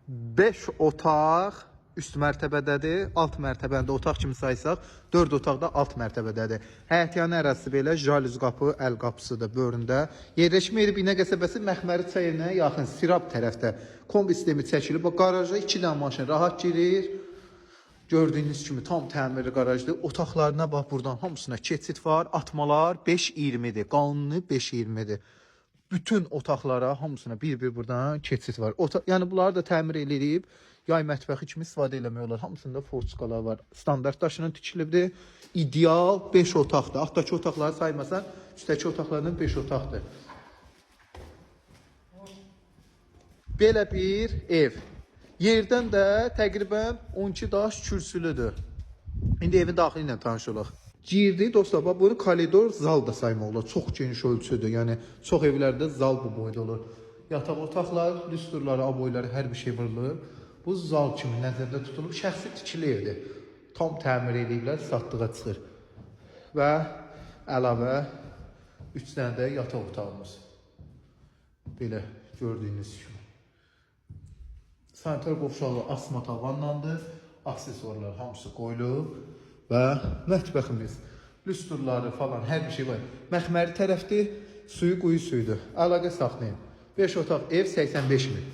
5 otaq üst mərtəbədədir. Alt mərtəbəni də otaq kimi saysaq, 4 otaq da alt mərtəbədədir. Həyətyanı ərazisi belə jalüz qapı, əl qapısıdır böyründə. Yerləşmə yeri Binə qəsəbəsi Məxməri çayına yaxın Sirab tərəfdə. Kombi sistemi çəkilib. Bax qaraja 2 dənə maşın rahat girir. Gördüyünüz kimi tam təmirli qarajdır. Otaqlarına bax buradan hamısına keçid var. Atmalar 5.20-dir. Qanuni 5.20-dir. Bütün otaqlara hamısına bir-bir buradan keçid var. Yəni bunları da təmir eləyib yay mətbəxi kimi istifadə eləmək olar. Hamısında forçkalar var. Standart daşından tikilibdir. İdeal 5 otaqdır. Altdakı otaqları saymasan, üstdəki otaqlardan 5 otaqdır. Belə bir ev. Yerdən də təqribən 12 daş kürsülüdür. İndi evin daxili ilə tanış olaq. Girdi dostlar, bax bunu koridor zal da saymaq olar. Çox geniş ölçüdür. Yəni çox evlərdə zal bu boyda olur. Yataq otaqlar, lüstrları, aboyları, hər bir şey vurulub. Bu zal kimi nəzərdə tutulub. Şəxsi tikili evdir. Tam təmir eləyiblər, satdığa çıxır. Və əlavə 3 dənə də yataq otağımız. Belə gördüyünüz kimi. Sanitar qovşağı asma tavanlandır. Aksesuarlar hamısı qoyulub və mətbəximiz, lüstrları falan hər bir şey var. Məxməri tərəfdir, suyu quyu suyudur. Əlaqə saxlayın. 5 otaq ev 85 min.